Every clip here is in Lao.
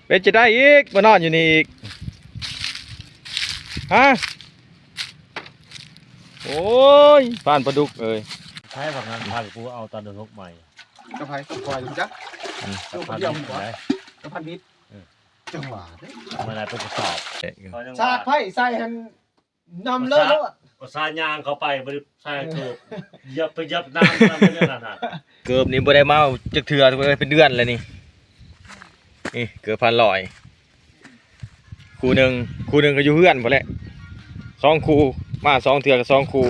ເປັນຈັ່ງໃດອີກ ມານອນຢູ່ນີ້ອີກ ຮະ? ໂອ້ຍ ພານປາດຸກເອີຍ ໃຜວ່າງານພານກູເອົາຕາດົນຫົກໃໝ່ ກັບໃຜ? ກັບຂ້ອຍ ຮູ້ຈັກ ອືມ ກັບພານບິດ ກັບພານບິດ ເອີ ຈັ່ງຫວະເດ້ ເມື່ອໃດເປັນກະສອບ ສາດໄຟໃສ່ຫັ້ນ ນຳເລີຍໂລດ ອຸດສ່າຍ່າງເຂົ້າໄປ ບໍ່ໄດ້ໃສ່ເກີບ ຢຽບໄປຢຽບນ້ຳ ນຳໄປເລີຍນັ້ນນະ ເກີບນີ້ບໍ່ໄດ້ມາເອົາຈັກເທື່ອ ເປັນເດືອນແລ້ວນີ້ ນີ້ເກີບພັນຮ້ອຍ ຄູ່ໜຶ່ງ ຄູ່ໜຶ່ງກໍຢູ່ເຮືອນພຸ້ນແຫຼະ ສອງຄູ່ ມາສອງເທື່ອກໍສອງຄູ່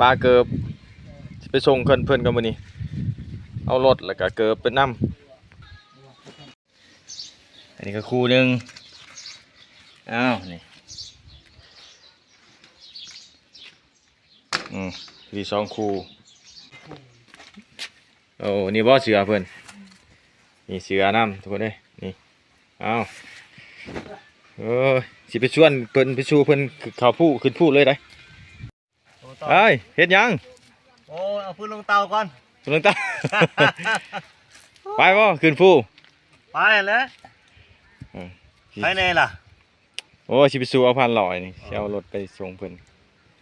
ປາເກີບ ຊິໄປສົ່ງເພິ່ນ ເພິ່ນກ່ອນມື້ນີ້ ເອົາລົດແລ້ວກໍເກີບໄປນຳ. ອັນນີ້ກໍຄູ່ໜຶ່ງ ອ້າວ ນີ້ ອືມ ມີສອງຄູ່ ໂອ້ ນີ້ບໍ່ເສື້ອເພິ່ນ ມີເສື້ອນຳທຸກຄົນເອີຍ ນີ້ ອ້າວ ເອີ ຊິໄປຊວນເພິ່ນ ໄປສູ່ເພິ່ນເຂົ້າພູ ຂຶ້ນພູເລີຍໄດ໋. ເອີຍ ເຮັດຫຍັງ? ໂອ້ຍ ເອົາຟືນລົງເຕົາກ່ອນ ລົງເຕົາ ໄປບໍ່? ຂຶ້ນພູ ໄປຫັ້ນແຫຼະ ເອີ ໄປແດ່ລະ ໂອ້ຍ ຊິໄປສູ່ເອົາພັນຮ້ອຍນີ້ ຊິເອົາລົດໄປສົ່ງເພິ່ນ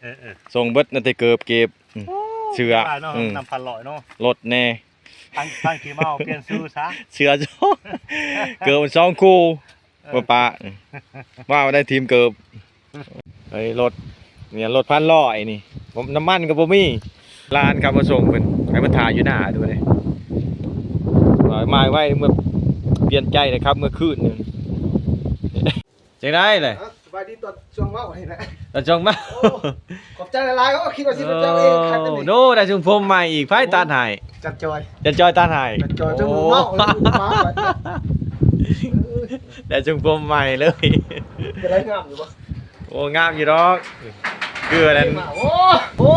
ເອີໆ ສົ່ງເບິດ ນັບແຕ່ເກີບ ເກັບ ອືມ ໂອ້ຍ ເສື້ອ ເສຍດາຍເນາະ ອືມ ນຳພັນຮ້ອຍເນາະ ລົດແດ່ ທາງ ທາງທີ່ມາເອົາປ່ຽນຊື່ຊະ ເສື້ອ ເກີບມັນສອງຄູ່ ເອີ ບໍ່ປະ ວ່າໄດ້ທີມເກີບ ເອີຍ ລົດ ນີ້ລົດພັນຮ້ອຍນີ້ ບໍ່ ນ້ຳມັນກໍບໍ່ມີ ຫຼານຂັບມາສົ່ງເພິ່ນ ໃຫ້ມັນຖ້າຢູ່ໜ້າດູເດ້ ໝາຍໄວ້ເມື່ອ ປ່ຽນໃຈແລ້ວຂັບເມື່ອຄືນໜຶ່ງ ຈັ່ງໃດແຫຼະ? ເອົ້າ ສະບາຍດີຕອນຊ່ວງເວົ້ານີ້ແຫຼະ ຕອນຊ່ວງເວົ້າ ໂອ້ ຂອບໃຈຫຼາຍໆ ໂອ້ ຄິດວ່າຊິເປັນເຈົ້າເອງຄັກນີ້ ໂອ້ ໄດ້ຊົງຜົມໃໝ່ອີກ ໃຜຕັດໃຫ້? ຈັນຈອຍ ຈັນຈອຍຕັດໃຫ້ ຈັນຈອຍ ໂອ້ ຈົນເມົາ ໄດ້ຊົງຜົມໃໝ່ເລີຍ ຈະໄດ້ງາມຢູ່ບໍ່? ໂອ້ ງາມຢູ່ດອກ ຄືອັນນັ້ນ ໂອ້ ໂອ້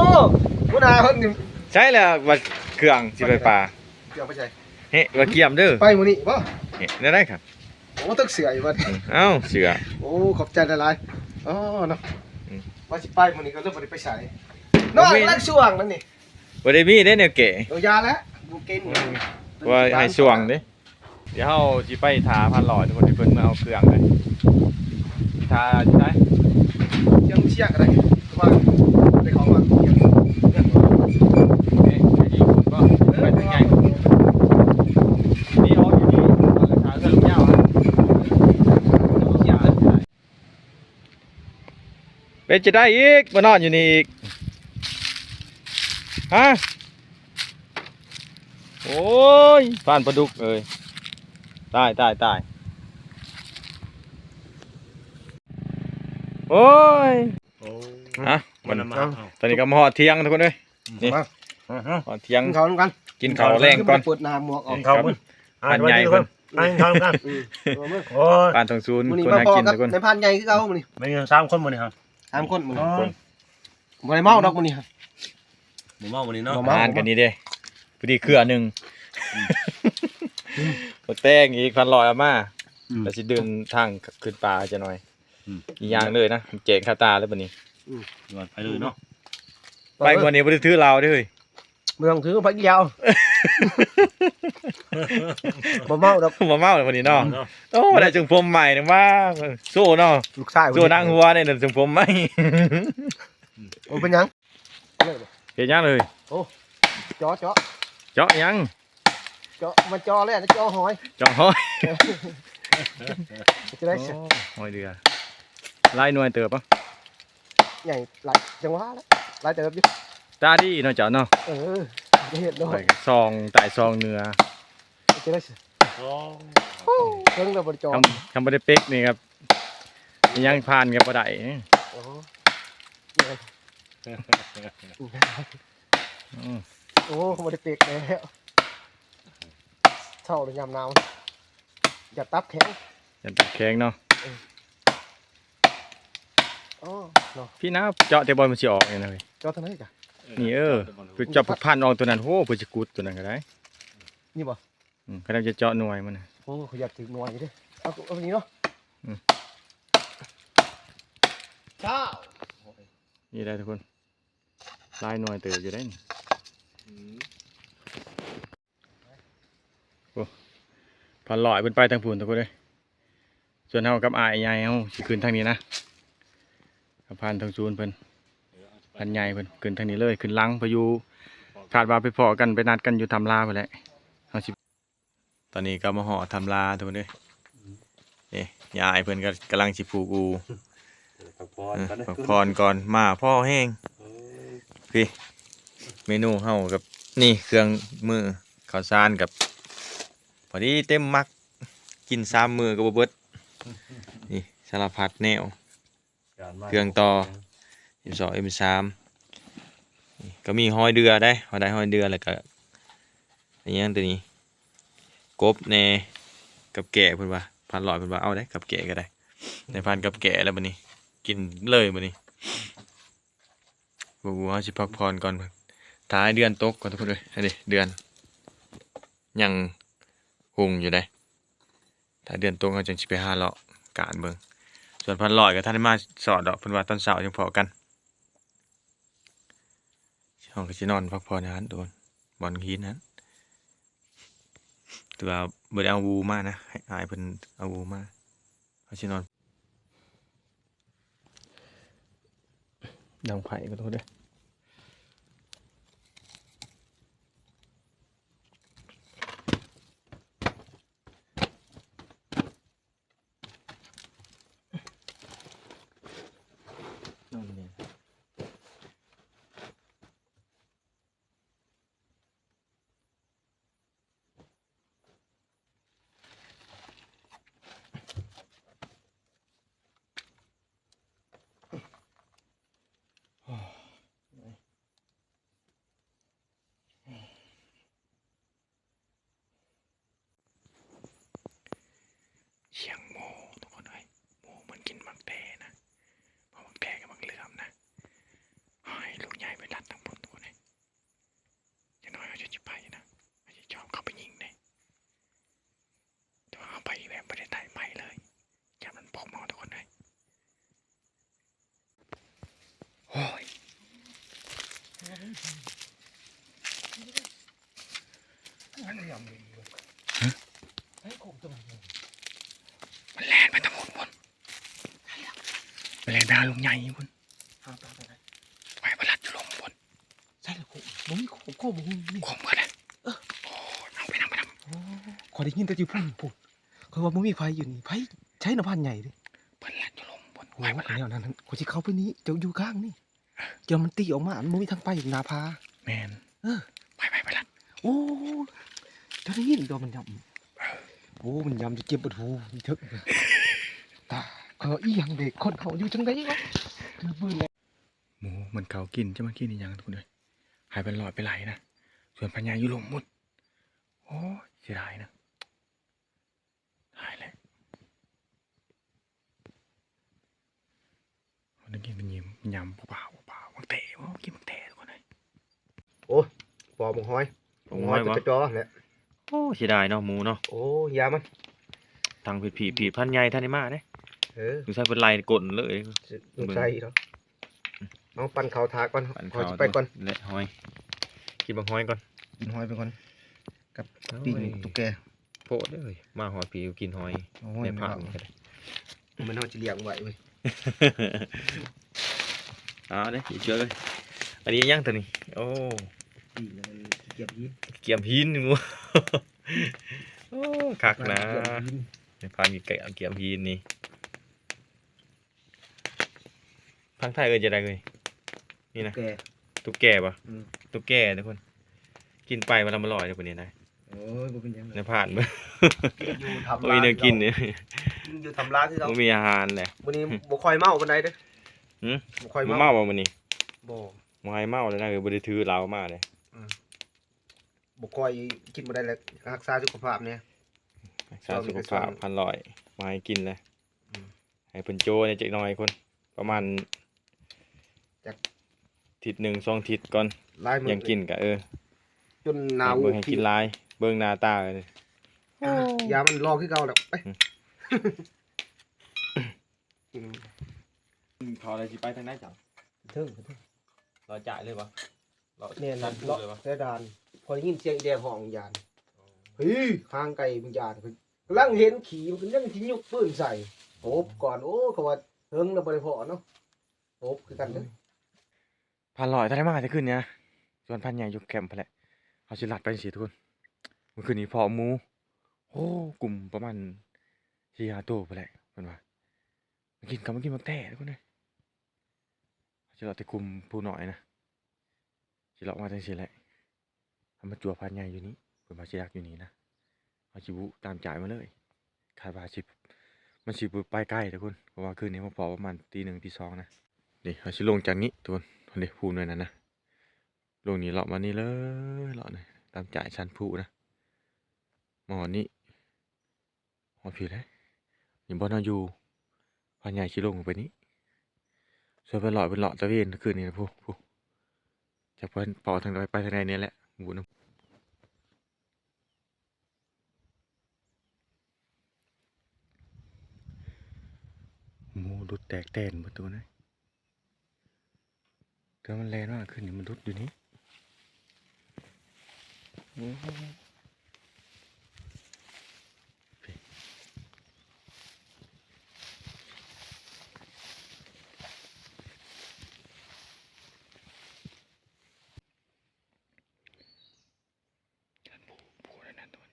ຫົວໜ້າເພິ່ນນີ້ ໃຊ່ແລ້ວ ວ່າເຄື່ອງຊິໄປປ່າ ເຄື່ອງໄປໃສ? ເຮະ ວ່າກຽມເດີ ໄປມື້ນີ້ບໍ່? ເຮະ ແນວໃດຄັບ? ໂອ້ ຕັກເສື້ອຢູ່ບັດ ອືມ ເອົ້າ ເສື້ອ ໂອ້ ຂອບໃຈຫຼາຍໆ ອໍ ເນາະ ອືມ ວ່າຊິໄປມື້ນີ້ກໍເລີຍບໍ່ໄດ້ໄປໃສ ນອນຫຼັງຊ່ວງນັ້ນນີ້ ບໍ່ໄດ້ມີເດ້ແນວແກະ ໂອ້ ຢ່າແຫຼະ ບໍ່ເກັ່ງ ອືມ ວ່າໃຫ້ຊ່ວງເດ້ ດຽວເຮົາຊິໄປຖ້າພັນຮ້ອຍ ທຸກຄົນ ໃຫ້ເພິ່ນມາເອົາເຄື່ອງເລີຍ ຖ້າຢູ່ໃສ? ເຊຍງເຊຍກໍໄດ້ ເພາະວ່າໄດ້ເຂົ້າມາ ເອີ ໄປທາງໃຫຍ່ ນີ້ອອກຢູ່ນີ້ ເອີ ຖ້າເຮືອນລຸງຍາວ ເປັນຈັ່ງໃດອີກ ມານອນຢູ່ນີ້ອີກ ຮະ? ໂອ້ຍ ພານປາດຸກເອີຍ ຕາຍ ຕາຍ ຕາຍ ໂອ້ຍ ໂອ້ ຮະ ມັນ ຕອນນີ້ກໍມາຮອດທ່ຽງ ທຸກຄົນເອີຍ ນີ້ ມາ ຮອດທ່ຽງ ກິນເຂົ້ານຳກັນ ກິນເຂົ້າແລງກ່ອນ ເປີດໜ້າໝວກອອກ ກິນເຂົ້າ ພັນໃຫຍ່ເພິ່ນ ກິນເຂົ້ານຳກັນ ອືມ ໂອ້ຍ ພານທອງສູນ ມື້ນີ້ ຄົນຫາກິນ ມາພໍກັບ ທຸກຄົນ ນາຍພານໃຫຍ່ຄືເກົ່າມື້ນີ້ ແມ່ນສາມຄົນມື້ນີ້ ສາມຄົນມື້ນີ້ ໂອ້ຍ ບໍ່ໄດ້ເມົາດອກມື້ນີ້ ບໍ່ເມົາມື້ນີ້ເນາະ ບໍ່ເມົາ ອາຫານກັນນີ້ເດ້ ພໍດີເຄືອໜຶ່ງ ອືມ ບັກແຕງອີກ ພັນຮ້ອຍເອົາມາ ອືມ ແລ້ວຊິເດີນທາງຂຶ້ນປ່າຈັກໜ່ອຍ ອືມ ອີກຢ່າງເລີຍນະ ແຈ້ງຄາຕາເລີຍບັດນີ້ ອືມ ໄປເລີຍເນາະ ໄປມື້ນີ້ບໍ່ໄດ້ຖືເຫຼົ້າເດ້ເຮີ້ຍ ບໍ່ຕ້ອງຖື ໄປດຽວ ບໍ່ເມົາດອກ ບໍ່ເມົາດອກມື້ນີ້ເນາະ ເນາະ ໂອ້ ໄດ້ຊົງຜົມໃໝ່ນະ ມາໂຊເນາະ ລູກຊາຍ ໂຊນາງຫົວນີ້ ຊົງຜົມໃໝ່ ໂອ້ ເປັນຫຍັງ? ເຮັດຫຍັງເລີຍ? ໂອ້ ເຈາະ ເຈາະ ເຈາະຫຍັງ? ເຈາະ ມາເຈາະແລ້ວ ເຈາະຫອຍ ເຈາະຫອຍ ຈະໄດ້ ໂອ້ ຫອຍເດືອ ຫຼາຍໜ່ວຍເຕີບ ໃຫຍ່ຫຼາຍ ຈັ່ງວ່າແຫຼະ ຫຼາຍເຕີບຢູ່ ຕາດີເນາະເຈົ້າເນາະ ເອີ ຈະເຮັດເນາະ ໄປຊ່ອງໃຕ້ຊ່ອງເໜືອ ຈະໄດ້ ໂອ້ ເຖິງແລ້ວບໍ່ໄດ້ເຈາະ ຄັນ ຄັນບໍ່ໄດ້ເປັກນີ້ ຫຍັງຜ່ານກໍບໍ່ໄດ້ ໂອ້ ອືມ ໂອ້ ບໍ່ໄດ້ເປັກແລ້ວ ເຊົາແລ້ວຍາມໜາວ ຢ່າຕັບແຂງ ຢ່າຕັບແຂງເນາະ ເອີ ໂອ້ ເນາະ ພີ່ນາເຈາະແຕ່ບ່ອນມັນຊິອອກນີ້ນະ ເຈາະທາງໃດກະ ນີ້ ເອີ ເຈາະແຕ່ບ່ອນ ໄປເຈາະພັນອອກຕົວນັ້ນ ໂອ້ ເພິ່ນຊິກຸດຕົວນັ້ນກໍໄດ້ ນີ້ບໍ່? ອືມ ເຂົາເຈົ້າຈະເຈາະໜ່ວຍມັນ ໂອ້ ຂ້ອຍຢາກຖືກໜ່ວຍຢູ່ເດ້ ເອົາ ເອົານີ້ເນາະ ອືມ ເຈົ້າ ນີ້ໄດ໋ທຸກຄົນ ຫຼາຍໜ່ວຍເຕີບຢູ່ໄດ໋ນີ້ ອືມ ໂອ້ ພັນຮ້ອຍເພິ່ນໄປທາງພຸ້ນທຸກຄົນເອີຍ ສ່ວນເຮົາກັບອ້າຍໃຫຍ່ເຮົາຊິຂຶ້ນທາງນີ້ນະ ກັບພານທອງຊູນເພິ່ນ ພານໃຫຍ່ເພິ່ນຂຶ້ນທາງນີ້ເລີຍ ຂຶ້ນຫຼັງໄປຢູ່ ຄາດວ່າໄປພໍ້ກັນ ໄປນັດກັນຢູ່ຖ້ຳລາພຸ້ນແຫຼະ ເຮົາຊິ ຕອນນີ້ກໍມາຮອດຖ້ຳລາທຸກຄົນເອີຍ. ນີ້ຍາຍເພິ່ນກໍກຳລັງຊິຜູກອູ່ ພັກຜ່ອນ ເອີ ກັນ ພັກຜ່ອນກ່ອນ ມາພໍ້ແຮງ. ເອີ ພີ້ ເມນູເຮົາກັບ ນີ້ເຄື່ອງມື ເຂົ້າສານກັບ ພໍດີເຕັມໝັກ ກິນສາມມື້ກໍບໍ່ເບິດ. ນີ້ສາລະພັດແນວ ເຄື່ອງຕໍ່ ເອັມສອງ ເອັມສາມ ນີ້ກໍມີຫອຍເດື່ອໄດ໋ ເຮົາໄດ້ຫອຍເດື່ອ ແລ້ວກໍອີຫຍັງຕົວນີ້ ກົບແດ່ ກັບແກ້ ເພິ່ນວ່າ ພັນຮ້ອຍເພິ່ນວ່າເອົາໄດ໋ ກັບແກ້ກໍໄດ້ ໄດ້ພັນກັບແກ້ແລ້ວບັດນີ້ ກິນເລີຍບັດນີ້. ບໍ່ຮູ້ ເຮົາຊິພັກຜ່ອນກ່ອນ ຖ້າໃຫ້ເດືອນຕົກກ່ອນທຸກຄົນເອີຍ. ອັນນີ້ເດືອນຍັງຮຸ່ງຢູ່ເດ້ ຖ້າເດືອນຕົກເຮົາຈັ່ງຊິໄປຫາເລາະການເບິ່ງ. ສ່ວນພັນຮ້ອຍກໍທັນໄດ້ມາສອດດອກ ເພິ່ນວ່າຕອນເຊົ້າຈັ່ງພໍ້ກັນ. ເຮົາກໍຊິນອນພັກຜ່ອນຢູ່ຫັ້ນໂດນ ບ່ອນຫີນຫັ້ນ ແຕ່ວ່າບໍ່ໄດ້ເອົາຫວຸມານະ ໃຫ້ອ້າຍເພິ່ນເອົາຫວຸມາ ເຮົາຊິນອນ ດັງໄຟກ່ອນເດີ. ຊຽງໂມ ທຸກຄົນເອີຍ ໂມມັນກິນໝາກແຕນະ ເພາະໝາກແຕກັບໝາກເຫຼືອມນະ. ໃຫ້ລຸງໃຫຍ່ໄປລັດທາງພຸ້ນ ທຸກຄົນເອີຍ. ຢ່າງໜ້ອຍເຮົາຈະໄປນະ ເຮົາຈະຈອມເຂົ້າໄປຍິງເດ້ ແຕ່ວ່າເຮົາໄປແບບບໍ່ໄດ້ໄຕ່ໄມ້ເລີຍ ຢ້ານມັນປົບເຮົາ ທຸກຄົນເອີຍ. ໂອ້ຍ ມັນແລ່ນໄປທາງພຸ້ນ ມັນແລ່ນໄປຫາລຸງໃຫຍ່ພຸ້ນ ໄປ ໄປລັດຢູ່ລົມພຸ້ນ. ໃຊ່ລະ ບໍ່ມີ ໂຄ ບໍ່ມີ ຄົມເບິດແລ້ວ. ເອີ ໂອ້ ເອົາໄປນຳ ໄປນຳ. ໂອ້ ຂ້ອຍໄດ້ຍິນແຕ່ຢູ່ພຸ້ນ ພຸ້ນ ຂ້ອຍວ່າບໍ່ມີໃຜຢູ່ນີ້ ໃຜ ໃຊ້ນະພານໃຫຍ່ເດ້ ເພິ່ນລັດຢູ່ລົມພຸ້ນ. ໂອ້ ໄປ ໄປ ແນວນັ້ນ ຂ້ອຍຊິເຂົ້າໄປນີ້ ເຈົ້າຢູ່ກາງນີ້ ເຈົ້າມັນຕີອອກມາ ມັນບໍ່ມີທາງໄປໜ້າຜາ. ແມ່ນ ເອີ ໄປ ໄປ ໄປລັດ. ໂອ້ ເຈົ້າໄດ້ຍິນຕົວະ ມັນຢຳ ເອີ ໂອ້ ມັນຢຳຈະເຈັບປະທູເຖິກ ຕາ ຂ້ອຍວ່າອີຫຍັງເດ ຄົນເຮົາຢູ່ຈັ່ງໃດວະ ຄືບືນ. ໝູມັນເຂົ້າກິນ ຈະມາກິນອີຫຍັງ ທຸກຄົນເອີຍ. ໃຫ້ເພິ່ນລອດໄປໄລ່ນະ ສ່ວນພະຍາຢູ່ລົມໝົດ. ໂອ້ຍ ເສຍດາຍນະ ຕາຍແລ້ວ. ໄດ້ກິນກໍຍິ້ມ ຍຳປາວໆ ໝາກແຕບໍ່ ກິນໝາກແຕ ທຸກຄົນເອີຍ. ໂອ້ຍ ພໍໝາກຫອຍ ໝາກຫອຍ ໝາກຫອຍ ເປັນກະຈໍແຫຼະ. ໂອ້ ເສຍດາຍເນາະ ໝູເນາະ. ໂອ້ ຢ່າມັນ ທັງຜີດໆ ຜັນໃຫຍ່ທັນໄດ້ມາເດ້. ເອີ ສົງໄສເພິ່ນໄລ່ກົ້ນເລີຍ ສົງໄສເນາະ. ເອົາ ປັ່ນເຂົ້າຖ້າກ່ອນ ຂໍຊິໄປກ່ອນ ແລະຫອຍ ກິນບັກຫອຍກ່ອນ ກິນຫອຍໄປກ່ອນ ກັບ ໂອ້ຍ ປີ້ງຕຸກແກ. ໂພດເດີ ມາຮອດພີ້ກິນຫອຍ ໂອ້ຍ ໃນພາກນີ້ກໍໄດ້ ແມ່ນເຮົາຊິລ້ຽງໄວ້ເວີຍ. ເອົາເດ້ ອີກເທື່ອເລີຍ. ອັນນີ້ຫຍັງຕົວນີ້? ໂອ້ ປີກກຽມຫີນ ກຽມຫີນ. ໂອ້ ຄັກນະ ກຽມຫີນ ໃນພາກນີ້ກຽມຫີນນີ້. ທາງໄທເອີ້ນຈັ່ງໃດເອີຍ? ນີ້ນະ ຕຸກແກ ຕຸກແກບໍ່? ອືມ ຕຸກແກທຸກຄົນ ກິນໄປວັນລະມື້ລອຍເດ້ຜູ້ນີ້ນະ. ໂອ້ຍ ບໍ່ເປັນຫຍັງ ໃນຜ່ານເບິ່ງ ຢູ່ຖ້ຳລາ ບໍ່ມີແນວກິນ ຢູ່ຖ້ຳລາຄືເກົ່າ ບໍ່ມີອາຫານແຫຼະ. ມື້ນີ້ບໍ່ຄ່ອຍເມົາປານໃດເດ້. ຫື? ບໍ່ຄ່ອຍເມົາ ບໍ່ເມົາບໍ່ມື້ນີ້? ບໍ່ ບໍ່ໃຫ້ເມົາແລ້ວນະ ບໍ່ໄດ້ຖືເຫຼົ້າມາເດ້. ອືມ ບໍ່ຄ່ອຍ ກິນບໍ່ໄດ້ແລ້ວ ຮັກສາສຸຂະພາບແດ່ ຮັກສາສຸຂະພາບ. ພັນຮ້ອຍ ບໍ່ໃຫ້ກິນແລ້ວ. ອືມ ໃຫ້ເພິ່ນໂຈ້ແດ່ຈັກໜ້ອຍຄົນ ປະມານຈັກທິດໜຶ່ງສອງທິດກ່ອນ ຫຼາຍມື້ ຍັງກິນກະ ເອີ ຈົນໜາວ ເບິ່ງໃຫ້ກິນຫຼາຍ ເບິ່ງໜ້າຕາ. ໂອ້ ຢາມັນລໍຄືເກົ່າແລ້ວ ໄປ. ອືມ ອືມ ເຂົາໄດ້ຊິໄປທາງໃດຈັງ? ເທິງ ເທິງ ລໍຈ່າຍເລີຍບໍ່? ເລາະ ແມ່ນ ເລາະແຕ່ດ່ານ ພໍໄດ້ຍິນສຽງອີແດງຮ້ອງຢ້ານ. ໂອ້ ເຮີ້ ຫາງໄກ່ມັນຢ້ານ. ກຳລັງເຫັນຂີ້ ມັນກໍຍັງຊິຍົກປືນໃສ່. ໂອບກ່ອນ. ໂອ້ ເຂົາວ່າເຖິງແລ້ວບໍ່ໄດ້ພໍ້ເນາະ. ໂອບຄືກັນເດີ້. ພານຫຼອຍ ທັນໄດ້ມາແຕ່ຄືນນີ້ນະ. ສວນພານໃຫຍ່ຢູ່ແຄມພຸ້ນແຫຼະ. ເຮົາຊິລັດໄປຈັ່ງຊີ້ທຸກຄົນ. ມື້ຄືນນີ້ພໍ້ໝູ ໂອ້ ກຸ່ມປະມານສີ່ຫ້າໂຕພຸ້ນແຫຼະ ເພິ່ນວ່າ. ມາກິນ ເຂົ້າມາກິນໝາກແຕ້ທຸກຄົນເອີຍ. ເຮົາຊິເລາະແຕ່ກຸ່ມຜູ້ນ້ອຍນະ. ຊິເລາະມາຈັ່ງຊີ້ແຫຼະ. ເຮົາມາຈົວພານໃຫຍ່ຢູ່ນີ້ ເພິ່ນວ່າຊິດັກຢູ່ນີ້ນະ. ເຮົາຊິບຸຕາມຈ່າຍມາເລີຍ. ຄາດວ່າຊິ ມັນຊິບໍ່ໄປໄກທຸກຄົນ ເພາະວ່າຄືນນີ້ມາພໍ້ປະມານຕີໜຶ່ງຕີສອງນະ. ນີ້ເຮົາຊິລົງຈາກນີ້ທຸກຄົນ. ເດ້ ພູນໄວ້ນັ້ນນະ. ລົງນີ້ເລາະມານີ້ເລີຍ ເລາະນີ້ຕາມຈ່າຍສັນພູນະ. ມາຮອດນີ້ ຮອດພີ້ແຫຼະ. ນີ້ບ່ອນເຮົາຢູ່. ພານໃຫຍ່ຊິລົງໄປນີ້. ສ່ວນພານຫຼອຍເພິ່ນເລາະຕະເວນຄືນນີ້ນະ. ຜູ້ ຜູ້ ຈັກເພິ່ນເປາະທາງໃດ ໄປທາງໃດນີ້ແຫຼະ ບໍ່ຮູ້ນຳ. ໝູດຸດແຕກແຕນເບິດໂຕນະ. ແຕ່ມັນແລ່ນມາຂຶ້ນນີ້ ມັນດຸດຢູ່ນີ້. ໂອ້ ທ່ານຜູ້ ຜູ້ນັ້ນ ທ່ານ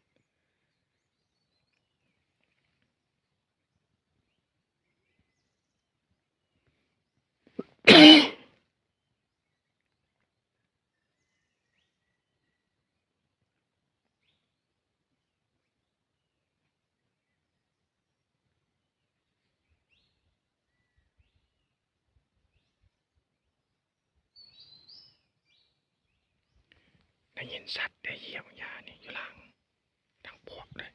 ໄດ້ຍິນສັດໄດ້ຢຽວຫຍ້ານີ້ຢູ່ຫຼັງ ດັງປວກເລີຍ.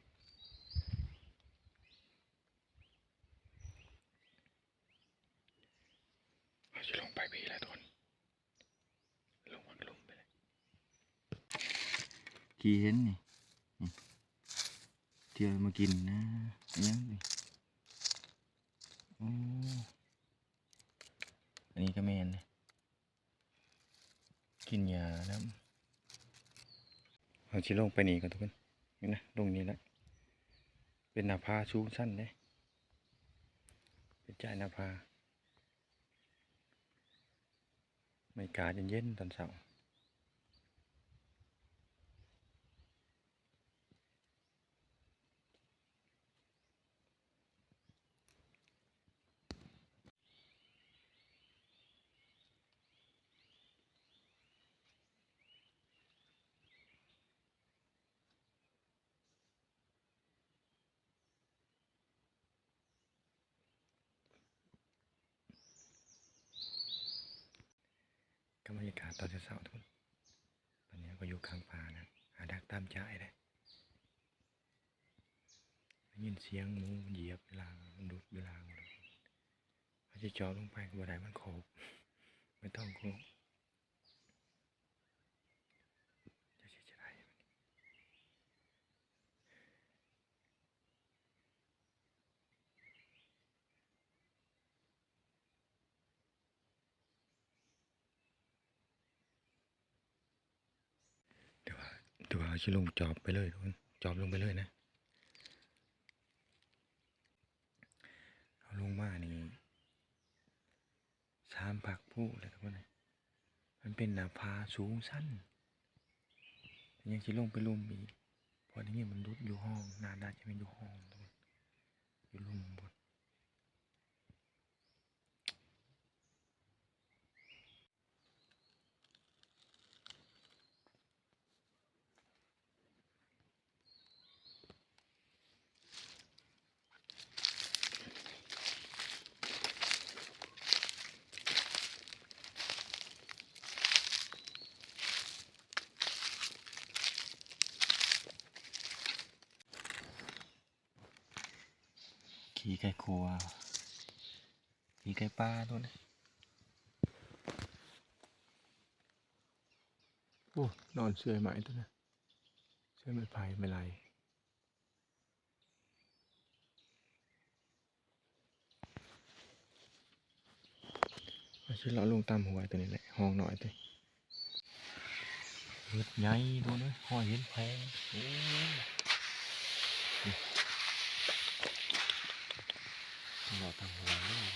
ເຮົາຊິລົງໄປພີ້ແຫຼະທຸກຄົນ. ລົງມັນລົງໄປເລີຍ. ທີ່ເຫັນນີ້ ນີ້ ທີ່ເອົາມາກິນນະ ອີຫຍັງນີ້? ໂອ້ ອັນນີ້ກໍແມ່ນ ກິນຫຍ້ານຳ. ເຮົາຊິລົງໄປນີ້ກ່ອນທຸກຄົນ. ນີ້ນະ ລົງນີ້ແຫຼະ. ເປັນໜ້າຜາສູງຊັນເດ້ ເປັນຈາຍໜ້າຜາ. ບັນຍາກາດເຢັນໆຕອນເຊົ້າ. ກັບບັນຍາກາດຕອນເຊົ້າໆ ທຸກຄົນ. ຕອນນີ້ເຮົາກໍຢູ່ກາງປ່ານະ ຫາດັກຕາມຈ່າຍເດ້. ໄດ້ຍິນສຽງໝູຢຽບຢູ່ຫຼັງ ມັນດຸດຢູ່ຫຼັງ. ເຮົາຊິຈອດລົງໄປກໍບໍ່ໄດ້ ມັນໂຄກ ມັນຕ້ອງໂຄກ. ແຕ່ວ່າ ແຕ່ວ່າເຮົາຊິລົງຈອບໄປເລີຍທຸກຄົນ ຈອບລົງໄປເລີຍນະ. ເຮົາລົງມານີ້ ສາມພັກພູແຫຼະທຸກຄົນເອີຍ. ມັນເປັນໜ້າຜາສູງຊັນ ຍັງຊິລົງໄປລຸ່ມອີກ ເພາະໄດ້ຍິນມັນດຸດຢູ່ຫ້ອງ ໜ້າ ໜ້າຈະແມ່ນຢູ່ຫ້ອງ ຢູ່ລຸ່ມພຸ້ນ. ຂີ້ໄກ່ຄົວ ຂີ້ໄກ່ປ່າໂລດ. ໂອ້ ນອນເຊື່ອຍໄມ້ຕົວນີ້ ເຊື່ອຍໄມ້ໄຜ່ໄມ້ໄລ່. ເຮົາຊິເລາະລົງຕາມຫ້ວຍຕົວນີ້ແຫຼະ ຮ່ອງນ້ອຍຕິ. ເຫັດໃຫຍ່ໂຕນີ້ ຮອດເຫັນແພງ. ໂອ້ ນີ້ ເລາະຕາມຫົວເລີຍ.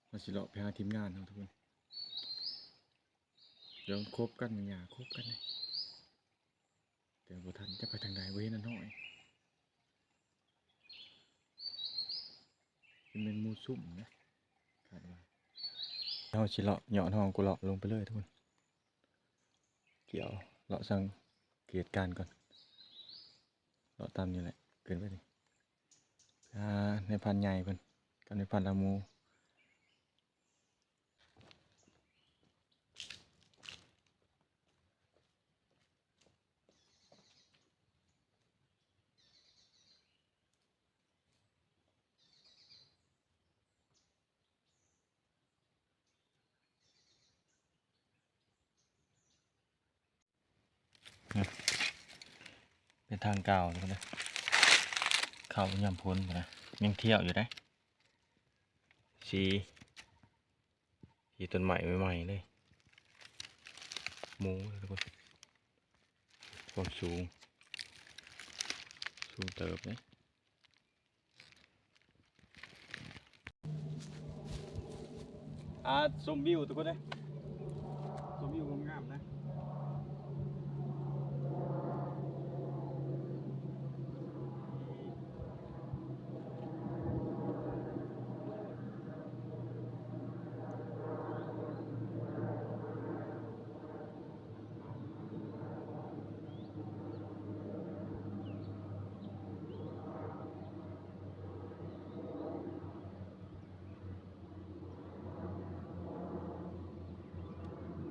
ເຮົາຊິເລາະໄປຫາທີມງານເຮົາທຸກຄົນ. ດຽວຄົບກັນ ຫຍ້າຄົບກັນເດ້. ແຕ່ບໍ່ທັນ ຈະໄປທາງໃດ ບໍ່ເຫັນອັນນ້ອຍ. ຊິແມ່ນໝູຊຸ່ມນະ ຄາດວ່າ. ເຮົາຊິເລາະ ຍ້ອນເຮົາກໍເລາະລົງໄປເລີຍທຸກຄົນ. ກ່ຽວ ເລາະສັງເກດການກ່ອນ. ເລາະຕາມນີ້ແຫຼະ ເກີນໄປນີ້. ໄປຫານາຍພັນໃຫຍ່ເພິ່ນ ກັບນາຍພັນລາໝູ. ເປັນທາງເກົ່າເດີ ເຂົ້າຍາມຝົນພຸ້ນນະ ຍັງທ່ຽວຢູ່ເດ້. ສີ ທີ່ຕົ້ນໄມ້ໃໝ່ໆເລີຍ ໝູທຸກຄົນ. ຄວາມສູງ ສູງເຕີບເດ້. ອາ ຊົມວິວທຸກຄົນເດ້ ຊົມວິວງາມໆນະ.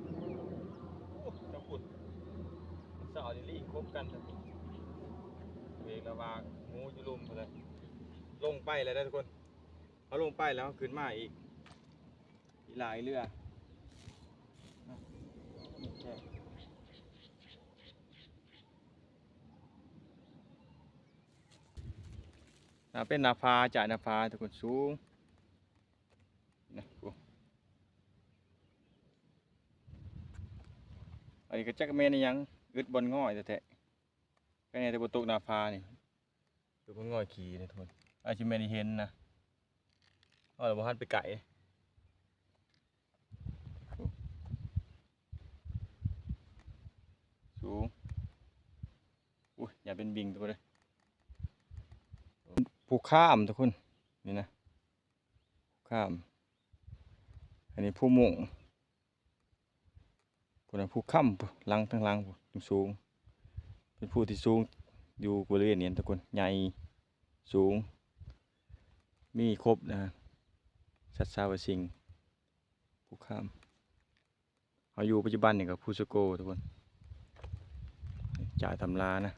ໂອ້ ເຈົ້າພຸ້ນ ເຊົ້ານີ້ລີ້ຄົບກັນ ເວກລະຫວ່າງໝູຢູ່ລຸ່ມພຸ້ນແຫຼະ. ລົງໄປແລ້ວເດີທຸກຄົນ ເຮົາລົງໄປແລ້ວເຮົາຂຶ້ນມາອີກ ອີກຫຼາຍເທື່ອ. ອ່າ ເປັນໜ້າຜາ ຈາກໜ້າຜາທຸກຄົນ ສູງນະ. ໂອ້ ອັນນີ້ກໍຈັກແມ່ນອີ່ຫຍັງ ອຶດບ່ອນງ່ອຍແທ້ໆ. ແຕ່ບໍ່ຕົກໜ້າຜານີ້ ຕົກບ່ອນງ່ອຍຂີ້ເດ້ທຸກຄົນ. ອາດຊິແມ່ນເຫັນນະ ເຮົາລະບໍ່ທັນໄປໃກ້ ສູງ. ອຸ້ຍ ຢ່າເປັນບິງທຸກຄົນເດີ ພູຂ້າມທຸກຄົນ ນີ້ນະ ພູຂ້າມ. ອັນນີ້ພູມົ້ງ ພຸ້ນນະ ພູຄ້ຳ ຫຼັງ ທາງຫຼັງພຸ້ນ ສູງ ເປັນພູທີ່ສູງຢູ່ບໍລິເວນນີ້ທຸກຄົນ ໃຫຍ່ ສູງ ມີຄົບນະ ສັດສາວະສິ່ງ. ພູຄ້ຳ ເຮົາຢູ່ປັດຈຸບັນນີ້ກໍພູສະໂກທຸກຄົນ ຈາຕຳລານະ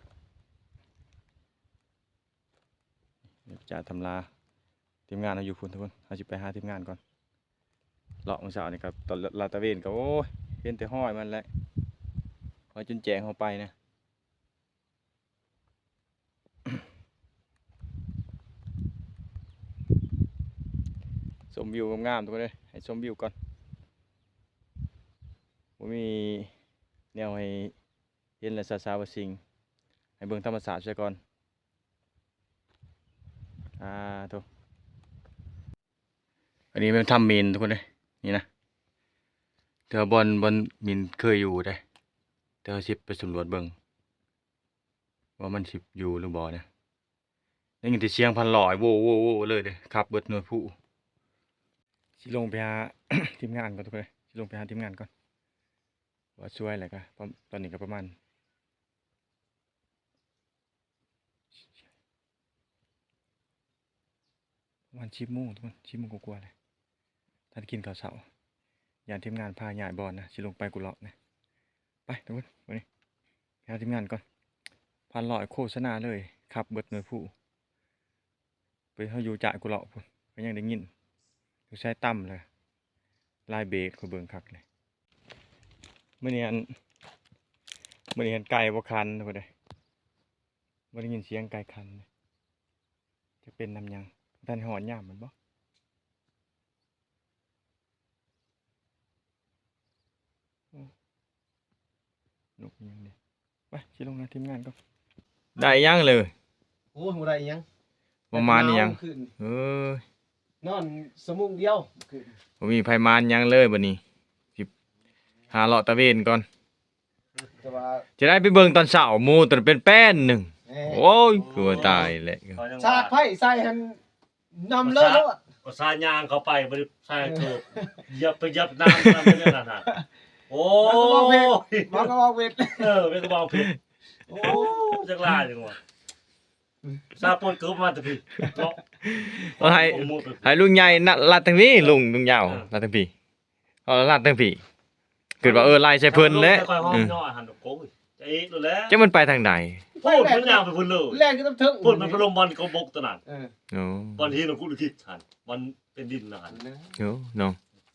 ຈາຕຳລາ. ທີມງານເຮົາຢູ່ພຸ້ນທຸກຄົນ ເຮົາຊິໄປຫາທີມງານກ່ອນ. ເລາະມື້ເຊົ້ານີ້ກໍຕອນລາດຕະເວນກໍ ໂອ້ຍ ເຫັນແຕ່ຮອຍມັນແຫຼະ ຮອຍຈົນແຈ້ງເຮົາໄປນະ. ຊົມວິວງາມໆ ທຸກຄົນເອີຍ ໃຫ້ຊົມວິວກ່ອນ ບໍ່ມີແນວໃຫ້ ເຫັນແລ້ວສາວໆວ່າຊິງ ໃຫ້ເບິ່ງທຳມະຊາດຊະກ່ອນ. ອ່າ ໂທ້ ອັນນີ້ແມ່ນຖ້ຳມິນທຸກຄົນເດ້ ນີ້ນະ ແຕ່ວ່າບ່ອນ ບ່ອນມິນເຄີຍຢູ່ເດ້ ແຕ່ວ່າຊິໄປສຳຫຼວດເບິ່ງວ່າມັນຊິຢູ່ຫຼືບໍ່ນະ. ໄດ້ຍິນແຕ່ສຽງພັນຮ້ອຍ ໂວ້ໆໆເລີຍເດ້ ຂັບເບິດໜ່ວຍພູ. ຊິລົງໄປຫາທີມງານກ່ອນທຸກຄົນເດ້ ຊິລົງໄປຫາທີມງານກ່ອນ ວ່າຊ່ວຍແລ້ວກະ ຕອນນີ້ກະປະມານ ປະມານສິບໂມງທຸກຄົນ ສິບໂມງກວ່າໆແລ້ວ ທັນກິນເຂົ້າເຊົ້າ. ຢ້ານທີມງານພາຍ້າຍບ່ອນນະ ຊິລົງໄປກຸເລາະນະ. ໄປທຸກຄົນ ບາດນີ້ໄປຫາທີມງານກ່ອນ. ພັນຮ້ອຍໂຄສະນາເລີຍ ຂັບເບິດໜ່ວຍພູ. ໄປເຮົາຢູ່ຈາດກຸເລາະພຸ້ນ ກະຍັງໄດ້ຍິນ ຢູ່ໃສຕ່ຳແລ້ວ ລາຍເບສຂ້ອຍເບິ່ງຄັກເລີຍ. ມື້ນີ້ອັນ ມື້ນີ້ອັນໄກ່ບໍ່ຂັນພຸ້ນເດ້ ບໍ່ໄດ້ຍິນສຽງໄກ່ຂັນເດ້. ຈະເປັນນຳຫຍັງ ບໍ່ທັນຮອດຍາມມັນບໍ? ໂອ້ ນົກອີຫຍັງນີ້? ໄປ ຊິລົງຫາທີມງານກ່ອນ. ໄດ້ຫຍັງເລີຍ? ໂອ້ຍ ບໍ່ໄດ້ອີຫຍັງ ບໍ່ມານອີຫຍັງ. ເອີຍ ນອນຊົ່ວໂມງດຽວ ບໍ່ມີໃຜມານຫຍັງເລີຍ. ບັດນີ້ຊິຫາເລາະຕະເວນກ່ອນ. ແຕ່ວ່າ ຈະໄດ້ໄປເບິ່ງຕອນເຊົ້າ ໝູ່ຕົວເປັນແປ້ນໜຶ່ງ. ແມ່ນ ໂອ້ຍ ຄືວ່າຕາຍແຫຼະ ສາດໄຟໃສ່ຫັ້ນ ນຳເລີຍໂລດ. ອຸດສ່າຍ່າງເຂົ້າໄປ ບໍ່ໄດ້ໃສ່ເກີບ ຢຽບໄປຢຽບນ້ຳ ນ້ຳເປັນອັນນັ້ນ. ໂອ້ຍ ມັນກໍເວົ້າເວັດ ມັນກໍເວົ້າເວັດ ເອີ ເວັດກໍເວົ້າເວັດ. ໂອ້ ຈັກຫຼາຍຈັ່ງວ່າ ສາປົດເກີບມາແຕ່ພີ້ເນາະ. ເອົາໃຫ້ ໃຫ້ລຸງໃຫຍ່ນະ ລັດທາງພີ້ ລຸງ ລຸງຍາວ ເອີ ລັດທາງພີ້. ເອົາລາດທັງພີ້ ຄິດວ່າ ເອີ ໄລ່ໃສ່ເພິ່ນແຫຼະ. ຂ້ອຍຫອມ ອືມ ຍໍຫັ້ນ ໂອ້ຍ ຈະເອກໂລດແຫຼະ ຈັກມັນໄປທາງໃດ. ໂອ້ຍ ມັນຍ່າງໄປພຸ້ນເລີຍ ແລ່ນຂຶ້ນນຳເທິງ ພຸ້ນມັນໄປລົມບ່ອນເຂົາບົກຕົວນັ້ນ. ເອີ ໂອ້ ບ່ອນຫີນຂຸດລິກິດຫັ້ນ ບ່ອນເປັນດິນຫັ້ນ. ໂອ້ ເນາະ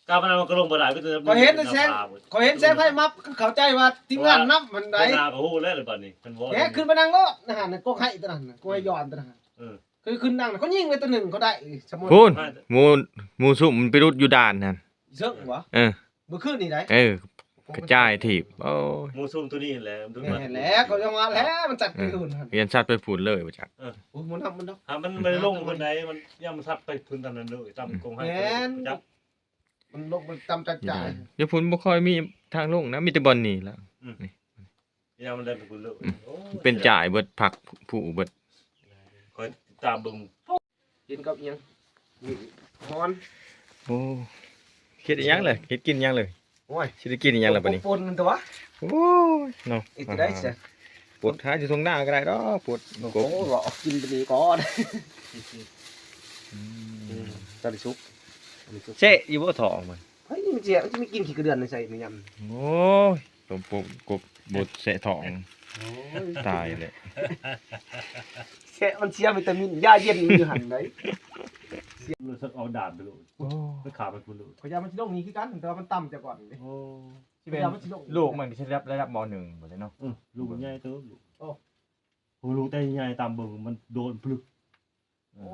ກາບນັ້ນມັນກໍລົງບໍ່ໄດ້. ຂ້ອຍເຫັນແສງ ຂ້ອຍເຫັນແສງໄຟມັບ ເຂົ້າໃຈວ່າທີມງານນຳມັນໄດ໋. ໜ້າກໍຮູ້ແລ້ວບັດນີ້ ມັນບໍ່ ແຮກຂຶ້ນໄປນັ່ງໂລດ ນະຫັ້ນ ກົກໄຮຕົວນັ້ນ ກົກໄຮຍ້ອນຕົວນັ້ນ. ເອີ ຄືຂຶ້ນນັ່ງ ເຂົາຍິງໄປຕົວໜຶ່ງ ເຂົາໄດ້ ສະໝຸດ ພຸ້ນ ໝູ່ ໝູ່ຊຸມມັນໄປຫຼຸດຢູ່ດ່ານຫັ້ນ ເຊິ່ງຫວາ? ເອີ ມື້ຄືນນີ້ໄດ໋. ເອີ ກະຈາຍຖີບ. ໂອ້ຍ ໝູ່ຊຸມຕົວນີ້ຫັ້ນແຫຼະ ມັນ ແມ່ນແຫຼະ ເຂົາຍັງວ່າແຫຼະ ມັນຈັດໄປພຸ້ນຫັ້ນ ຮຽນສັດໄປພຸ້ນເລີຍວ່າຈັກ. ເອີ ໂອ້ຍ ມັນນຳມັນດອກ ຫາມັນບໍ່ໄດ້ລົງພຸ້ນໃດ໋ ມັນ ຢ້ານມັນສັດໄປພຸ້ນຕາມນັ້ນເລີຍ ຕາມກົງໄຮ. ແມ່ນ ມັນລົງໄປຕາມຈັດຈ່າຍ ຢູ່ພຸ້ນບໍ່ຄ່ອຍມີທາງລົງນະ ມີແຕ່ບ່ອນນີ້ລະ. ອືມ ນີ້ ຍາມມັນໄດ້ໄປພຸ້ນເລີຍ. ອືມ ໂອ້ຍ ເປັນຈ່າຍເບິດ ພັກຜູ້ເບິດ. ຂ້ອຍຕິດຕາມເບິ່ງ ກິນກັບອີຫຍັງ? ມີຫອນ. ໂອ້ ເຮັດອີຫຍັງເລີຍ? ເຮັດກິນອີຫຍັງເລີຍ? ໂອ້ຍ ຊິໄດ້ກິນອີຫຍັງລະບັດນີ້? ປົນຕົວະ. ໂອ້ຍ ເນາະ ເຮັດຈັ່ງໃດຊະ? ປົນຫາຢູ່ທົ່ງນາກໍໄດ້ດອກ ປົນ. ໂອ້ໂຫ ກິນຕົວນີ້ກ່ອນ. ອືມ ຕອນນີ້ສຸກ ຕອນນີ້ສຸກ. ແຊະຢູ່ບໍ່ ທ້ອງມັນ? ໃຜມັນແຊະ ມັນຈະມີກິນຂີ້ກະເດືອນໃສ່ໃນຍາມ. ໂອ້ຍ ຕົ້ມປົກກົບບົດແຊະທ້ອງ. ໂອ້ຍ ຕາຍແລ້ວ ແຊະມັນເສຍວິຕາມິນ ຢາເຢັນຢູ່ຫັ້ນໃດ໋. ເສຍ ເອົາດາບໄປໂລດ. ໂອ້ ໄປຂ້າມັນພຸ້ນໂລດ. ຂ້ອຍຢ້ານມັນຊິລົງນີ້ຄືກັນ ແຕ່ວ່າມັນຕ່ຳຈາກກ່ອນເດ້. ໂອ້ ຊິແມ່ນ ຂ້ອຍຢ້ານມັນຊິລົງ ລູກມັນຊິໄດ້ລະດັບ ມໍໜຶ່ງພຸ້ນແຫຼະເນາະ. ອືມ ລູກມັນໃຫຍ່ເຕີບ. ໂອ້ ໂອ້ ລູກແຕ່ໃຫຍ່ ຕາມເບິ່ງມັນໂດນປຶກ. ໂອ້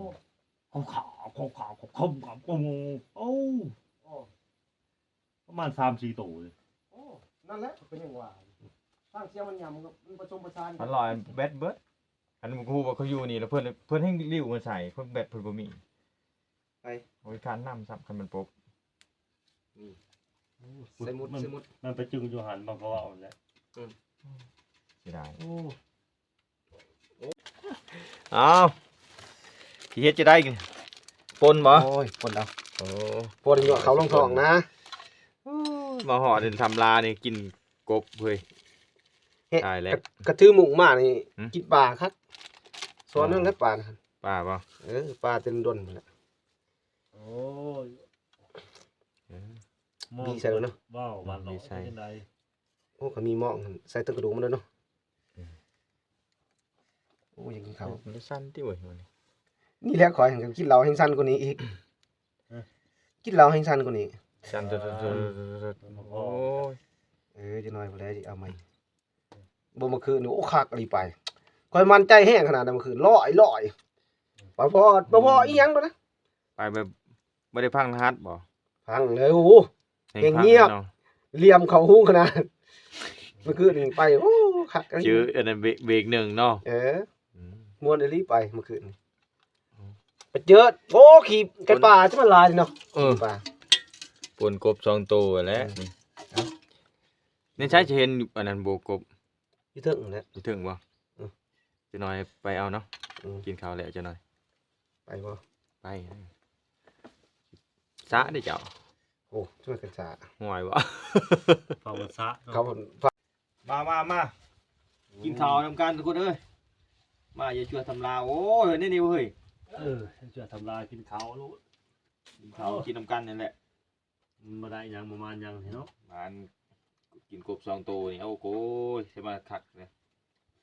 ຂາວຂາວຂາວຂາວ ໂອ້ ໂອ້ ປະມານສາມສີ່ໂຕເລີຍ. ໂອ້ ນັ້ນແຫຼະ ເປັນຫຍັງວ່າ ທາງສຽງມັນຫຍັງ ມັນປະສົມປະສານກັນ. ມັນລອຍແບັດເບິດ. ອັນນີ້ບໍ່ຮູ້ວ່າເຂົາຢູ່ນີ້ ແລ້ວເພິ່ນ ເພິ່ນແຮ່ງລິ້ວມາໃສ່ ເພິ່ນແບັດເພິ່ນບໍ່ມີ. ໄປ ໂອ້ຍ ຄານນ້ຳຊ້ຳ ຄັນມັນປົກ. ນີ້ ໂອ້ ໃສ່ໝົດ ມັນ ໃສ່ໝົດ ມັນໄປຈຶ່ງຢູ່ຫັ້ນ ມັນກໍເວົ້າຫັ້ນແຫຼະ. ອືມ ເສຍດາຍ. ໂອ້ ເອົາ ຊິເຮັດຈັ່ງໃດ? ປົນບໍ່? ໂອ້ຍ ປົນເອົາ. ໂອ້ ປົນຍົວະເຂົ້າລົງທ້ອງນະ. ໂອ້ຍ ມາຮອດນີ້ ທຳລານີ້ກິນກົບເວີຍ. ເຮັດ ຕາຍແລ້ວ ກະ ກະຖືໝຸ້ງມານີ້ ຫືມ ກິນປາຄັກ. ສອນນັ້ນແຫຼະປານະ. ປາບໍ່? ເອີ ປາແຕ່ດົນພຸ້ນແຫຼະ. ໂອ້ຍ ເອີ ມີໃສ່ເນາະ. ເວົ້າວ່າ ມີໃສ່ ເປັນຈັ່ງໃດ? ໂອ້ ກະມີໝອກ ໃສ່ເຖິງກະດູກມັນໂດຍເນາະ. ອືມ ໂອ້ ຢາກກິນເຂົ້າ. ມັນສັ່ນຕິເວີຍ ນີ້ແຫຼະ ຂ້ອຍຫັ້ນກິນເຫຼົ້າແຮ່ງສັ່ນກວ່ານີ້ອີກ. ຮະ ກິນເຫຼົ້າແຮ່ງສັ່ນກວ່ານີ້ ສັ່ນ. ໂອ້ຍ ເອີ ຈັກໜ້ອຍພຸ້ນແຫຼະຊິເອົາໃໝ່. ບໍ່ ມື້ຄືນນີ້ ໂອ້ ຄັກອີ່ຫຼີໄປ. ຂ້ອຍໝັ້ນໃຈແຮງຂະໜາດນັ້ນ ມື້ຄືນ ຮ້ອຍ ຮ້ອຍ. ບໍ່ພໍ ບໍ່ພໍອີ່ຫຍັງດອກນະ. ໄປແບບບໍ່ໄດ້ຟັງລະຫັດບໍ່? ຟັງແລ້ວ ໂອ້ ເພງງຽບ ເນາະ ລຽມເຂົ້າຫູຂະໜາດ. ມື້ຄືນນີ້ໄປ ໂອ້ ຄັກອີ່ຫຼີ ເຈີອັນນັ້ນເບກ ເບກໜຶ່ງເນາະ. ເອີ ອືມ ມ່ວນອີ່ຫຼີໄປມື້ຄືນນີ້. ອືມ ໄປເຈີ ໂອ້ ຂີ້ໄກ່ປ່າ ທີ່ມັນຫຼາຍເນາະ. ເອີ ໄກ່ປ່າ ປົນກົບສອງໂຕແຫຼະ. ອືມ ນີ້ ເອົ້າ ໃນໃສຈະເຫັນອັນນັ້ນບໍ່ ກົບ? ຢູ່ເທິງຫັ້ນແຫຼະ. ຢູ່ເທິງບໍ່? ອືມ ຈັກໜ້ອຍໄປເອົາເນາະ. ອືມ ກິນເຂົ້າແລ້ວຈັກໜ້ອຍ. ໄປບໍ່? ໄປ. ສະເດ້ເຈົ້າ. ໂອ້ ຊ່ວຍກັນສະ. ຫ່ວຍບໍ່? ເຂົ້າພັນສະເນາະ. ເຂົ້າພັນສະ. ມາ ມາ ມາ ກິນເຂົ້ານຳກັນທຸກຄົນເອີຍ. ມາ ຢ່າຊົ່ວທຳລາ. ໂອ້ຍ ນີ້ ນີ້ເຮີ້ຍ. ເອີ ຢ່າຊົ່ວທຳລາ ກິນເຂົ້າໂລດ. ກິນເຂົ້າ ກິນນຳກັນນັ້ນແຫຼະ. ມັນບໍ່ໄດ້ຫຍັງ ບໍ່ມາຫຍັງເນາະ. ມານ ກິນກົບສອງໂຕນີ້ ໂອ້ໂກຍ ຊິມາຄັກເລີຍ.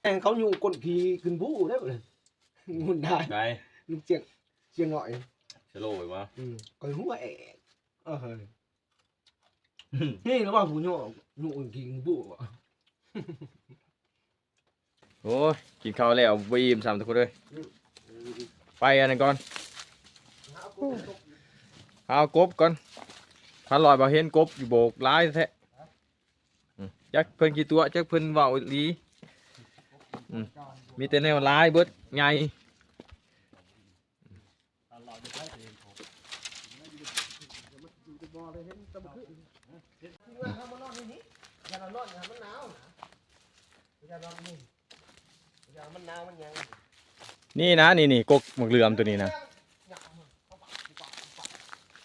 ແມ່ນເຂົາຍູ້ກົ້ນຂີ້ຂຶ້ນພູເດ້. ງຸ່ນໄດ້ ໄດ້ ລູກຈຽງ ຈຽງນ້ອຍ ສະໂລໄປບໍ່? ອືມ ຂ້ອຍຫົວແອກ. ເອີ ນີ້ລະວ່າຜູ້ຍໍ ຍູ້ກົ້ນຂີ້ຂຶ້ນພູ. ໂອ້ຍ ກິນເຂົ້າແລ້ວບໍ່ອີ່ມຊ້ຳທຸກຄົນເອີຍ. ອືມ ໄປອັນນັ້ນກ່ອນ ຫາກົບກ່ອນ. ພັນຮ້ອຍ ບໍ່ເຫັນກົບຢູ່ໂບກຫຼາຍແທ້. ອືມ ຈັກເພິ່ນຂີ້ຕົວະ ຈັກເພິ່ນເວົ້າອີ່ຫຼີ. ອືມ ມີແຕ່ແນວຫຼາຍເບິດ ໃຫຍ່. ນີ້ນະ ນີ້ໆ ກົກໝາກເຫຼືອມໂຕນີ້ນະ.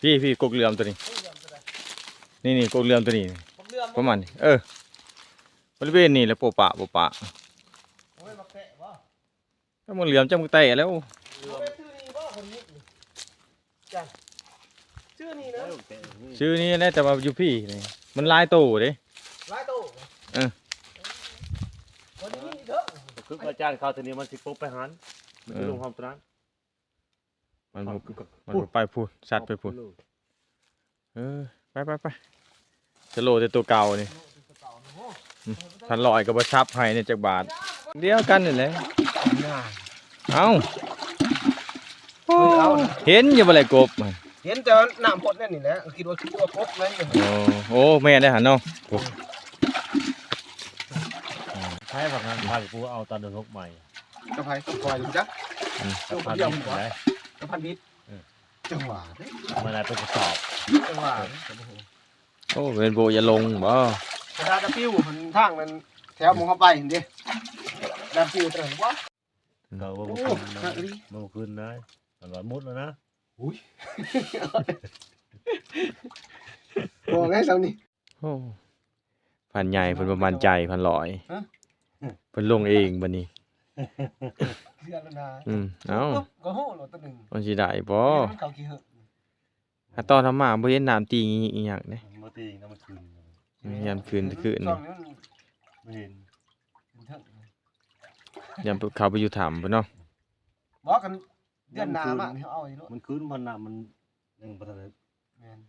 ພີ້ໆ ກົກເຫຼືອມໂຕນີ້ ນີ້ໆ ກົກເຫຼືອມໂຕນີ້ ປະມານນີ້. ເອີ ບໍລິເວນນີ້ແຫຼະ ໂປະປະ ໂປະປະ. ໂອ້ຍ ໝາກແຕະບໍ່? ໝາກເຫຼືອມຈັກໝາກແຕະແລ້ວ. ບໍ່ແມ່ນຊື່ນີ້ບໍ່? ຄົນນີ້ ຈ້ະ ຊື່ນີ້ນະ ຊື່ນີ້ແຫຼະ ແຕ່ວ່າຢູ່ພີ້ນີ້ມັນຫຼາຍໂຕເດ້. ຫຼາຍໂຕ? ເອີ ບໍ່ໄດ້ມີເດີ. ຄືອາຈານເຂົາໂຕນີ້ມັນຊິປົກໄປຫັ້ນ ມັນຊິລົງຫ້ອງໂຕນັ້ນ. ມັນບໍ່ ມັນບໍ່ໄປພຸ້ນ ສັດໄປພຸ້ນ. ເອີ ໄປໆໆ ສະໂລແຕ່ໂຕເກົ່ານີ້. ອືມ ພັນຮ້ອຍກໍບໍ່ຊັບໃຫ້ນີ້ຈັກບາດ. ດຽວກັນນີ້ແຫຼະ. ເອົ້າ ເຫັນຢູ່ບໍ່ແລະ ກົບ? ເຫັນແຕ່ວ່ານ້ຳພົດແນວນີ້ແຫຼະ ຄິດວ່າ ຄິດວ່າກົບນັ້ນ. ໂອ້ ໂອ້ ແມ່ນແລ້ວຫັ້ນເນາະ. ໂອ້ ໃຜວ່າງານພາໄປປູເອົາຕອນເດືອນຫົກໃໝ່. ກັບໃຜ? ກັບຂ້ອຍ ຮູ້ຈັກ? ອືມ ກັບພັນບິດ. ກັບພັນບິດ. ເອີ ຈັ່ງຫວະເດ້ ມາໄດ້ເປັນກະສອບ. ຈັ່ງຫວະເດ້ ກໍບໍ່ຮູ້. ໂອ້ ແມ່ນບໍ່ຢ່າລົງບໍ່? ກະດາດະປິວຫັ້ນ ທາງນັ້ນ ແຖວໝ່ອງເຮົາໄປຫັ້ນເດ້ ດາດະປິວຕະນັ້ນບໍ່? ກໍວ່າ ໂອ້ ຄັກອີ່ຫຼີ ເມື່ອຄືນນະ ອັນວ່າໝົດແລ້ວນະ. ອຸ້ຍ ບໍ່ໄດ້ຊ່ຳນີ້. ໂອ້ ພັນໃຫຍ່ເພິ່ນບໍ່ໝັ້ນໃຈ ພັນຮ້ອຍ. ຮະ? ເພິ່ນລົງເອງບັດນີ້. ເຊື່ອແລ້ວນະ. ອືມ ເອົ້າ ກໍໂຫໂລດໂຕໜຶ່ງ ມັນຊິໄດ້ບໍ່? ມັນເຂົ້າຂີ້ເຫີກ. ຫາຕອນເຮົາມາບໍ່ເຫັນນ້ຳຕີງອີ່ຫຍັງເດ້. ມັນບໍ່ຕີງນະ ມັນຂຶ້ນ. ອືມ ຍາມຄືນ ຄືນນີ້ ບໍ່ເຫັນ. ຍາມເຂົາໄປຢູ່ຖ້ຳພຸ້ນເນາະ. ບໍ່ ຄັນເດືອນໜ້າມາ ມັນຂຶ້ນ ເຮົາເອົາອີກໂລດ. ມັນຂຶ້ນ ພັນນ້ຳມັນຍັງບໍ່ທັນໄດ້. ແມ່ນ.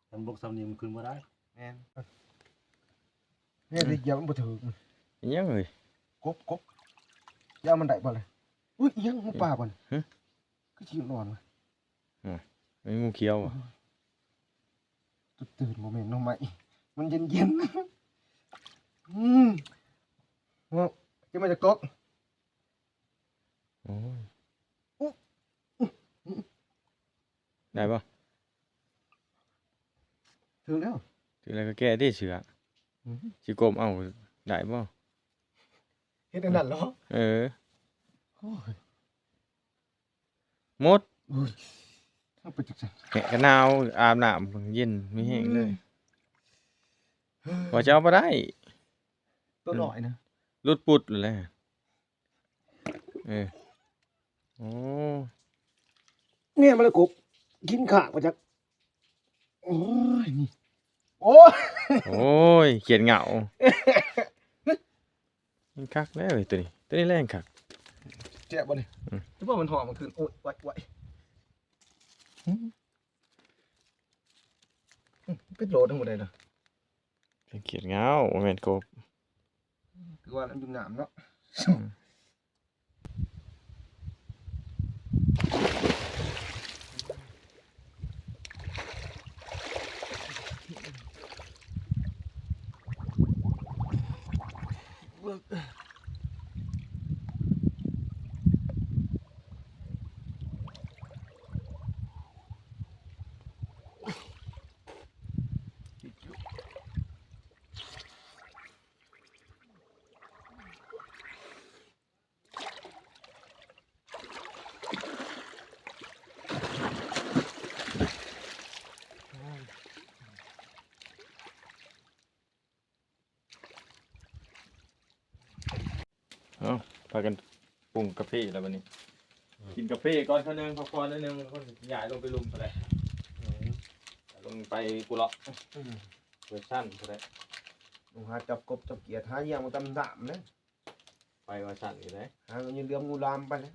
ຄັນບົກຊ່ຳນີ້ມັນຂຶ້ນບໍ່ໄດ້. ແມ່ນ. ແມ່ນ ອືມ ໄດ້ຢຽບມັນບໍ່ຖືກ. ອີຫຍັງເອີຍ? ກົບ ກົບ. ຢາມັນໄດ້ບໍ່ລະ? ອຸ້ຍ ອີຫຍັງ ໝູປ່າບໍ່ນີ້? ຮະ? ຄືຊິນອນວະ. ອືມ ມີງູຂຽວບໍ່? ຕື່ນໆ ບໍ່ແມ່ນໜໍ່ໄມ້ ມັນເຢັນໆ. ອືມ ເນາະ ຈະມາຈາກກົກ. ໂອ້ຍ ອຸ ໄດ້ບໍ່? ຖືກແລ້ວ ຖືກແລ້ວກໍແກະຕິເສື້ອ. ອືມ ຊິກົ້ມເອົາໄດ້ບໍ່? ເຮັດອັນນັ້ນເນາະ. ເອີ ໂອ້ຍ ໝົດ. ໂອ້ຍ ເອົາໄປຈັກຊັ້ນ ແຫະ ກະໜາວ ອາບນ້ຳເຢັນມີແຮງເລີຍ. ອືມ ວ່າຈະເອົາບໍ່ໄດ້ ໂຕນ້ອຍນະ ຫຼຸດປຸດແລ້ວ. ເອີ ໂອ້ ແມ່ນມາແລ້ວກົບ ກິນຂ້າງວ່າຈັກ. ໂອ້ຍ ນີ້ ໂອ້ຍ ໂອ້ຍ ຂຽນເຫງົ້າ. ມັນຄັກແລ້ວເວີຍ ໂຕນີ້ ໂຕນີ້ແຫຼະຄັກ. ແຈະບໍ່ນີ້? ອືມ ແຕ່ວ່າມັນຫອມ ມັນຂຶ້ນ. ໂອ້ຍ ໄວໆ ອືມ ເປັນໂລດທັງໝົດເລີຍນະ. ຂຽນເຫງົ້າ ບໍ່ແມ່ນກົບ. ຄືວ່າມັນຢູ່ນ້ຳເນາະ. ອືມ. ປຶກ. ເອົ້າ ພາກັນປຸງກາເຟແລ້ວບັດນີ້ ອືມ ກິນກາເຟກ່ອນຄາວໜຶ່ງ ພັກຜ່ອນໜ້ອຍໜຶ່ງ ແລ້ວກໍຍ້າຍລົງໄປລຸ່ມພຸ້ນແຫຼະ ອືມ ລົງໄປພຸ້ນເລາະ ອືມ ໄປຊັ້ນພຸ້ນແຫຼະ ລົງຫາຈັບກົບຈັບກຽດ ຫາຫຍັງມາຕຳສາມເດ້ ໄປວ່າຊັ້ນຢູ່ເດ້ ຫາເງິນເດືອນງູລາມໄປແລ້ວ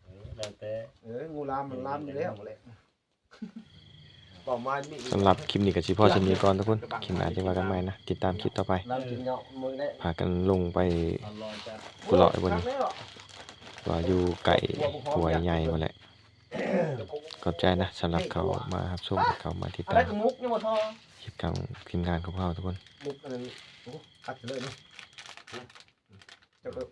ເອີ ແລ້ວແຕ່ ເອີ ງູລາມມັນລາມຢູ່ແລ້ວແຫຼະ ເປົ້າໝາຍມີ ສຳລັບຄລິບນີ້ກໍຊິພໍສ່ຳນີ້ກ່ອນທຸກຄົນ ຄລິບໜ້າຈຶ່ງວ່າກັນໃໝ່ນະ ຕິດຕາມຄລິບຕໍ່ໄປ ລາມກິນເຫຍາະມື້ແລະ ພາກັນລົງໄປພຸ້ນເລາະໄອ້ບ່ອນນີ້ ວ່າຢູ່ໃກ້ຫ້ວຍໃຫຍ່ພຸ້ນແຫຼະ ຂອບໃຈນະ ສຳລັບເຂົາມາຮັບຊົມ ເຂົ້າມາຕິດຕາມ ຄລິບຂອງທີມງານຂອງເຮົາທຸກຄົນ ມຸກອັນນັ້ນ ໂອ້ ຄັກເລີຍເນາະ ເຈົ້າກໍ